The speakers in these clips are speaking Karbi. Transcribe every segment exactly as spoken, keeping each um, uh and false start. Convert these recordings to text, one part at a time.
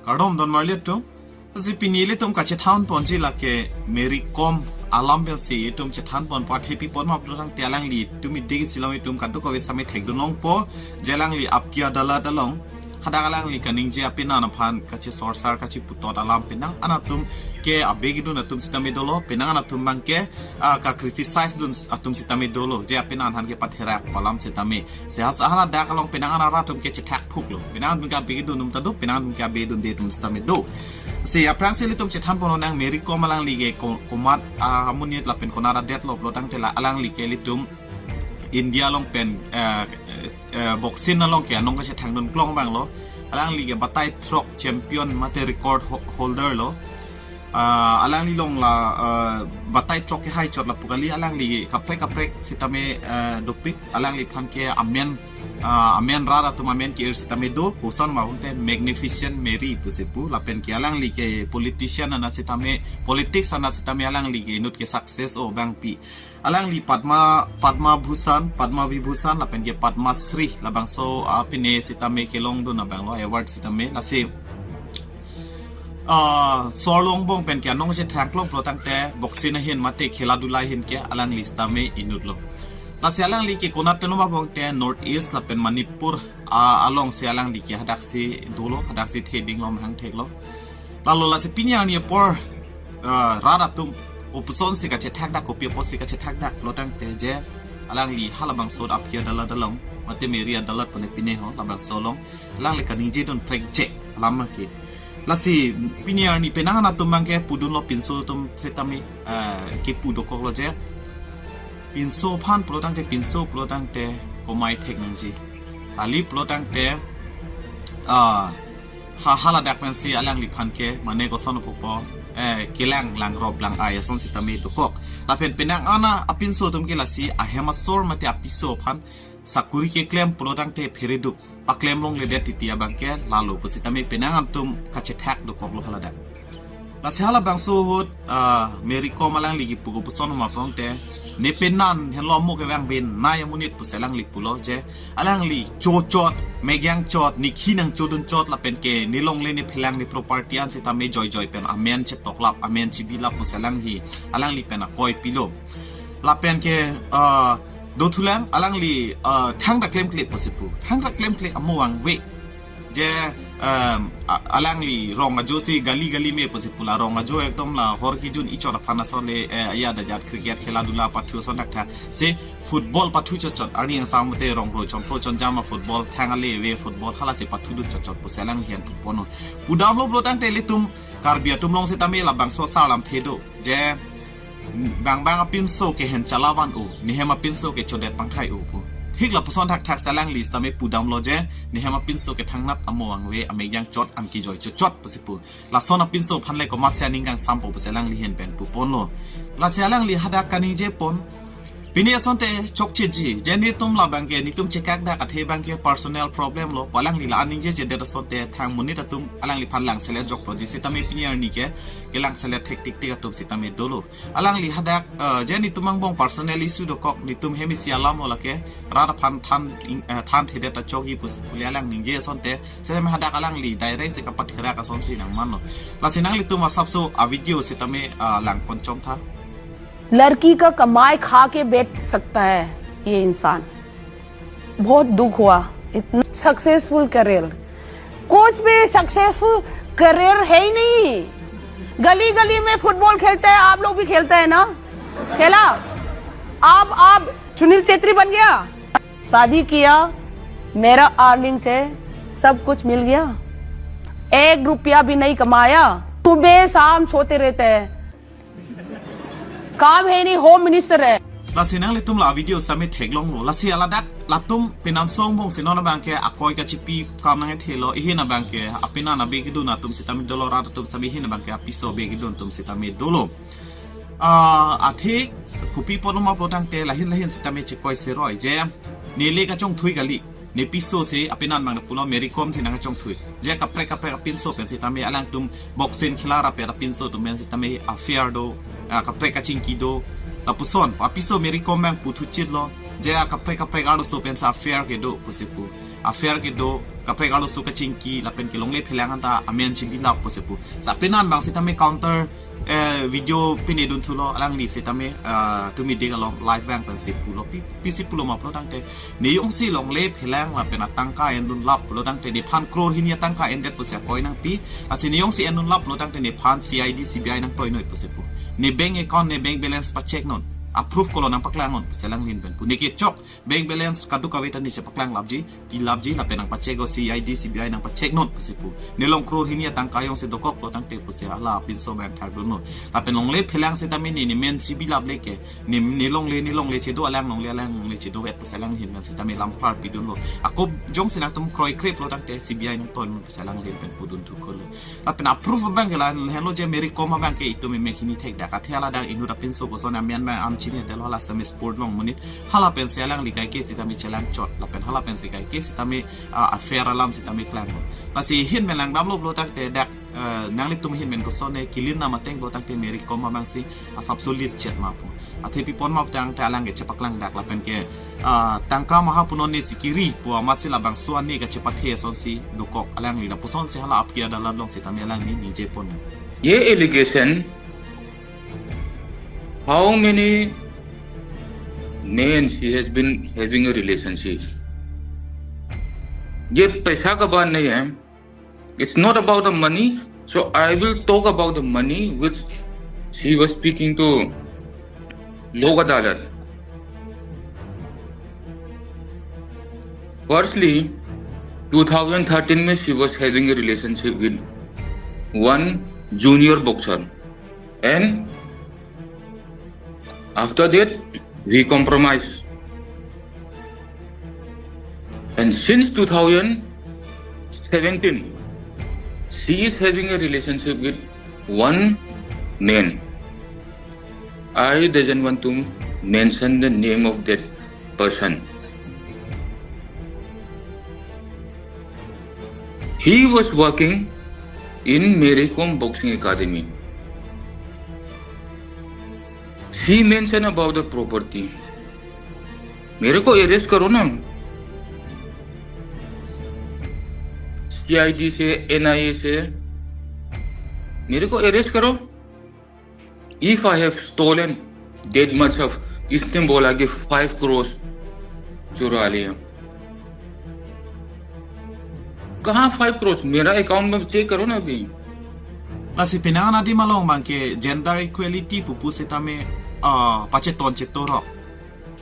Kardom don marli atum. Si pini ilitum kachethan ponji lake Mary Kom alam pensi itum chethan pon, part happy pon ma pulo tangte alangli itum idegi silom itum kadokave sitame thekdun longpo. Je alangli Aap Ki Adalat along hadak alangli kaningje apenan aphan kachesorsar kacheputot alam penang an atum ke abegidun atum sitame dolo, penang an atum abangke ah, ka criticize dun atum sitame dolo, je apenan aphan kepatherak alam sitame. Si haladak along penang an arat atum ke chethak phuklo. Penang atum ke abegidun atum ta do, penang atum ke abedunde atum sitame do. Si aphrangsi ilitum chethan pon nang Mary Kom alangli ke ko-, komat ah, amonit lapen konat adetlo pulo tangte la alangli ke ilitum India along pen eh, eh, boxing along ke anong kachethangdun klong abanglo. Alangli ke batai throk champion mate record ho-, holder lo. Ah, alangli along la ah, batai throk kehai chot lapu kali, alangli kaprek kaprek sitame ah, dopik, alangliphan ke amen ah, amen rat atum amen ke-ir sitame do, koson ma pulote Magnificent Mary pusi pu, lapen ke alangli ke politician anat sitame, politics anat sitame alangli ke inut ke success o abangpi. Alangli Padma, Padma Bhushan, Padma Vibhushan lapen ke Padma Shri labangso ah, pine sitame kelongdun abanglo award sitame. Lasi ah, sorlo angbong pen ke anong chethang klong pulo tangte boxing ahin mate khela dhula ahin ke alangli sitame inutlo. Lasi alangli ke konat pen ma pulo tangte North East lapen Manipur ah, alongsi alangli ke hadaksi dolo, hadaksi theding lo, mehang theklo. Lalo lasi pini arni apor ah, rat atum kopuson si kachethakdak, kopi apot si kachethakdak pulo tangte je alangli halabangso Aap Ki Adalat along mate Mary Adalat pune pine ho labangso along alangli kaningje dun prekjek alam ke. Lasi pini arni penang an atum abangke pudunlo pinso atum sitame ah, kepu dokoklo je pinso aphan pulo tangte, pinso pulo tangte komai thek nangji. Kali pulo tangte ah, ha haladak pensi alangliphan ke mane koson pupo eh, kelang langrop lang-ai ason sitame dokok. Lapen penang an apinso atum ke lasi ahem asor mate apiso aphan sakuri keklem pulo tangte phereduk paklem longledet titi abangke lalo pusitame penang an atum kachethak dokoklo haladak. Lasi halabangso ahut ah, Mary Kom alangli kipu kopuson ma pulo tangte, ne penan henlo mo kevang benai amonit pusi alangli pulo je alangli chochot, megyang chot, ne khi nangchodun chot lapen ke ne longle ne phelang ne property an sitame joijoi pen amen chetoklap, amen chibilap pusi alangli, alangli pen akoi pilo. Lapen ke ah, dothulang alangli ah, thangta klemkle pusi pu. Thangta klemkle amo vangve. Je um, a- alangli rong ajo si gali gali me pusi pu, la rong ajo ekdom la hor kijun ichor aphan ason le eh, ya da jat cricket khela dhula pathu ason thakthak. Si football pathu chotchot, arni angsam te rong ro chon pro chon jama football, thang ale ve football, halasi pathudun chotchot pusi alangli ahin puponlo. Pudamlo pulo tangte ilitum Karbi atum along sitame labangso asar alamthe do. Je bang bang apinso ke hen chalavan o, ne hem apinso ke chodet pangkhai o pu. Thik lapuson thakthak si alangli sitame pudamlo je, ne hem apinso ke thangnat amo vangve, amegyang chot, am kijoi chochot pusi pu. Lason apinso aphan le komatsi aning kangsampo pusi alangli ahin pen puponlo. Lasi alangli hadak kaningje pon, pini asonte chokcheji, je netum labangke, netum chekakdak athe abangke personal problem lo pu alangli la aningje jedet asonte thang monit atum alangliphan langselet joklo ji sitame pini arni ke kelangselet thektik tik atum sitame dolo. Alangli hadak eh, je netum angbong personal issue dokok, netum hem isi alam lo lake, rat aphan than ing- eh, than thedet achokji pus- pule alang ningje asonte, sitame hadak alangli direct si kapatherak asonsi nangmanlo. Lasi nanglitum asapso avideo sitame ah, lang pon chomtha. लड़की का कमाई खा के बेच सकता है ये इंसान। बहुत दुख हुआ। इतना सक्सेसफुल करियर, कुछ भी सक्सेसफुल करियर है ही नहीं। गली गली में फुटबॉल खेलता है, आप लोग भी खेलता है ना, खेला? आप आप सुनील छेत्री बन गया। शादी किया, मेरा अर्निंग से सब कुछ मिल गया, एक रुपया भी नहीं कमाया, सुबह शाम सोते रहते हैं, काम है नहीं, होम मिनिस्टर है। Lasi nanglitum la video sitame theklonglo. Lasi aladak latum penan song bong si non abangke akoi kachipi kam nangthelo, ihin abangke apenan abegidun atum sitame dolo, rat atum sitame ihin abangke apiso abegidun atum sitame dolo. Ah, athe kopi apotlo ma pulo tangte lahin lahin sitame chekoi seroi je neli kachongthui kali. Ne piso si apenan abang pulo Mary Kom si nangkachongthui. Je kaprek kaprek apinso pen sitame alangtum boxing khela rapet apinso atum pen sitame affair do, ah, kaprek kachingki do. Lapuson apiso Mary Kom abang puthuchitlo. Je kaprek kaprek arloso pen si affair kedo pusi pu. Affair kedo, kaprek arloso kachingki lapen ke longle phelang anta amen chingki lap pusi pu. Sa penan bang sitame counter, eh, video pine dun thulo, alangli sitame, ah, tumi dik along live vang pensi pulo, pi, pisi pulo ma pulo tangte, ne jongsi longle phelang lapen atangka en dun lap pulo tangte, nephan crore hini atangka endet pusi akoi nangpi. Lasi ne jongsi en dun lap pulo tangte nephan C I D, C B I nangtoi noi pusi pu. Ne bank account, ne bank balance pacheck non. Approve kolo nangpaklang non pusi alanglin pen pu. Ne kechok bank balance kadokave ta ne chepaklang lapji, pi lapji, lapen nangpacheck o C I D, C B I nangpacheck non pusi pu. Ne along crore hini atangka jongsi dokok pulo tangte pusi hala apinso bang thak dun non. Lapen longle phelang sitame ne, ne men chibi lap le ke. Ne, ne longle, ne longle chedo, alang longle, alang longle chedo, et pusi alanglin pen sitame lam klarpi dunlo. Ako jongsi nangtum kroikre pulo tangte C B I nangtoi non pusi alanglin pen pudun thuko lo. Lapen a-proof abang ke la henlo je Mary Kom abang ke itum emek hini thekdak, athe hala dak inut apinso koson amen abang am chinine detlo, hala sitame sport along monit. Hala pensi alangli kaike sitame chelang chot. Lapen hala pensi kaike sitame, ah, affair alam sitame klanglo. Lasi ahin pen langdamlo pulo tangte dak, eh, nanglitum ahin pen koson ne kilin nam ateng pulo tangte Mary Kom abang si asapso lit chet ma pu. Athe pi pon ma pu tangte alang ke chepaklang dak lapen ke, ah, tangka maha punon ne sikiri pu amatsi labangso ani kachepathe asonsi dokok alangli, lapuson si hala apki adalat along sitame alangli ningje pon. ये allegation, how many men she has been having a relationship? ये पैसा का बात नहीं है. It's not about the money. So I will talk about the money which she was speaking to लोक अदालत. Firstly, two thousand thirteen में she was having a relationship with one junior boxer, and after that we compromise. And since two thousand seventeen, she is having a relationship with one man. I doesn't want to mention the name of that person. He was working in Mary Kom Boxing Academy. She mentioned about the property. मेरे को अरेस्ट करो ना, सीआईडी से, एनआईए से मेरे को अरेस्ट करो. If I have stolen that much of, इसने बोला कि five crores चुरा लिया. कहाँ five crores? मेरा अकाउंट में चेक करो ना अभी. Lasi penang adim along abang ke gender equality pupu sitame, ah, pacheton chetorok.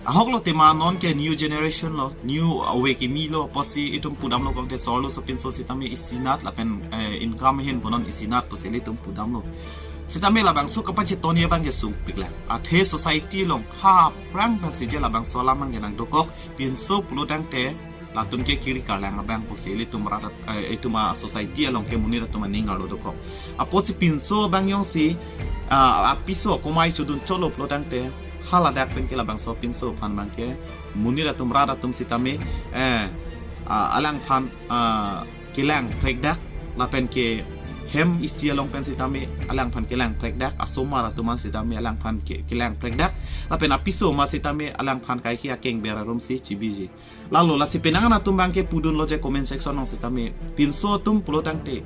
Ahok lo tema non ke new generation lo, new awake imi lo, apotsi itum pudamlo abang ke so-arloso pinso sitame isinat lapen, eh, income ahin punon isinat pusi ilitum pudamlo. Sitame labangso kapacheton abang ke sungpik lang. Athe society along ha aphrang pensi je labangso alam abang ke nangdokok, pinso pulo tangte latum ke kiri karlang abang pusi ilitum rat, eh, itum a-society along ke monit atum aning arlo dokok. Apotsi pinso abang jongsi, ah, apiso akomai chodun chotlo pulo tangte, haladak pen ke labangso pinso aphan abang ke monit atum rat atum sitame, eh, ah, alangphan, ah, kelang prekdak, lapen ke hem isi along pen sitame alangphan kelang prekdak, asomar atum an sitame alangphan ke-, kelang prekdak, lapen apiso amat sitame alangphan kaike akeng ber arum si chibiji. Lalo lasi penang atum abang ke pudunlo je comment section along sitame, pinso atum pulo tangte,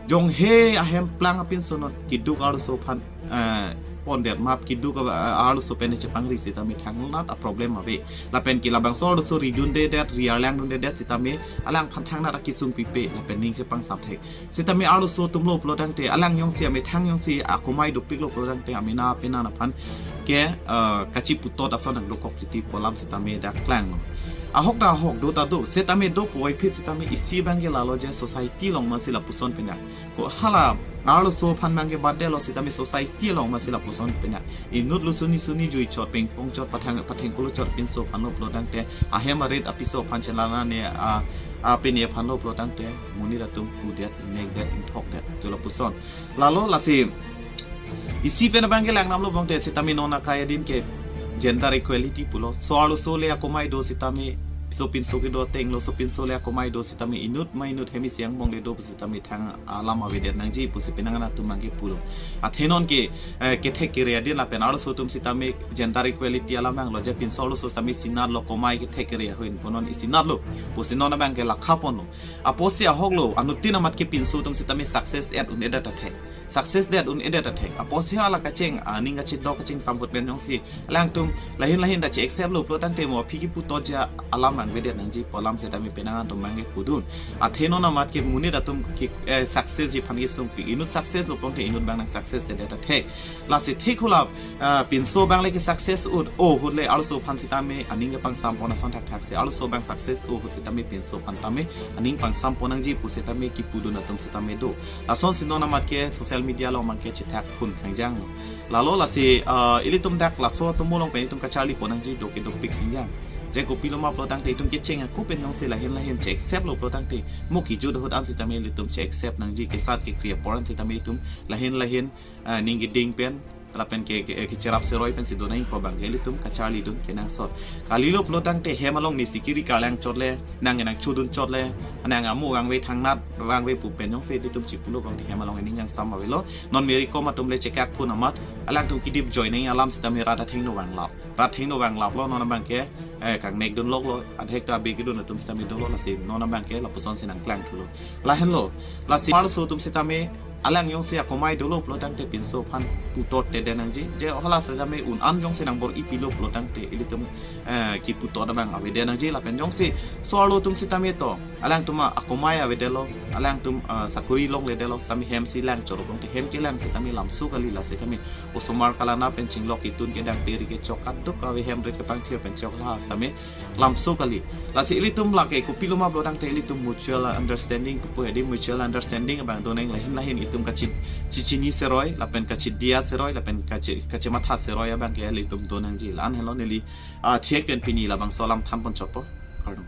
jong he ahem plang apinso non, kiduk arloso aphan, eh, pondet map, kiduk, eh, arloso pen chepangri sitame thangnat a-problem ave. Lapen ke labangso arloso ridundedet, riarlangdundedet sitame alangphan thangnat akesung pipe lapen ning chepangsam thek. Sitame arloso atum lo pulo tangte, alang jongsi amethang jongsi akomai dopiklo pulo tangte, amena penan aphan ke, eh, kachiputot ason nangdokok titi pu alam sitame dak klanglo. Ahok ta ahok, do ta do, sitame dopo voiphit sitame isi abang ke lalo je society along masi lapuson pinak. Ko hala arloso aphan abang ke badet lo sitame society along masi lapuson pinak. Inut lo suni suni jui chot, pengpong chot, pathang, pathengkulo chot pinso aphan lo pulo tangte, ahem arit apiso aphan chelana ne, a, a pini aphan lo pulo tangte, monit atum pudet, mekdet, ingthokdet, jo lapuson. Lalo lasi isi pen abang ke langdamlo abang te, sitame non akai adin ke gender equality pulo. So-arloso le akomai do sitame Sopinso kedo ateng lo, sopinso le akomai do sitame inut ma inut hem isi angbong le do pusitame thang alam avedet nangji pusi penang an atum abangke pulo. Athe non ke, eh, kethek kere adin lapen arloso atum sitame gender equality alam abang lo, je pinso arloso sitame sinat lo, komai kethek kere ahin punon isinat lo pusi non abangke lakha ponlo. Apotsi ahok lo, anuttin amat ke pinso atum sitame success et un-edet athek. Success det un-edet athek. Apotsi hala kacheng, aning kachidok kaching samput pen jongsi alangtum lahin lahin ta che-accept lo pulo tangte mo aphi kipu to ja alam angvedet nangji pu alam sitame penang an atum abangke pudun. Athe non amat ke monit atum ke, eh, success ji aphan kesung pik. Inut success lo pulote inut abang nang success det athek. Lasi thik hula, ah, pinso abang le ke success un-o ahut le arloso aphan sitame aning kepangsam pon ason thakthak si arloso abang success un-o ahut sitame pinso aphan tame aning pangsam pon nangji pusitame kipudun atum sitame do. Lasonsi non amat ke social media along abangke chethak phun khangjang lo. Lalo lasi, ah, ilitum dak laso atum along pen itum kacharli pon nangji do ke dopik khangjang. Je kopilo ma pulo tangte itum kecheng ako pen jongsi lahin lahin che-accept lo pulo tangte mo kejut ahut an sitame ilitum che-accept nangji, kesat kekri apor an sitame itum lahin lahin, ah, ning keding pen lapen ke, ke, kecherap seroi pensi do nangji pu abangke ilitum kacharlidun kenangsot. Kalilo pulo tangte hem along nisi kiri karlang chot le, nang nang chodun chot le, nang amu vangve thangnat vangve pu pen jongsi ilitum chipulo abangke hem along aning kangsam avelo. Non Mary Kom atum le chekak phun amat alangtum kedip join nangji alam sitame rat athengno vanglap. Rat athengno vanglap lo, non abangke, eh, kangnek dun lok lo, adhek ta abe kedun atum sitame dolo, lasi non abangke lapuson si nangklang thulo. Lahenlo, lasi arloso atum sitame alang jongsi akomai dolo pulo tangte pinso aphan putot te den nangji. Je hala sitame un an jongsi nangbor-i pilo pulo tangte ilitum, eh, kiputot abang avedet nangji lapen jongsi so arlo atum sitame to alangtum akomai avedetlo, alangtum, ah, sakuri longledetlo sitame hem si lang choro pulote hem kelang sitame lamso kali, la sitame osomar kalana pen chinglok itun kedang peri kechok kaduk ave hem rit kepangthir pen chok la sitame lamso kali. Lasi ilitum lake kopilo ma pulo tangte ilitum mutual understanding pupo hedi, mutual understanding abang do nang, lahin lahin itum kachi, chichini seroi lapen kachidia seroi lapen kachi, kachimatha seroi abangke ilitum do nangji. La-an helo neli, ah, thek pen pini labangso alam than pon chotpo. Kardom.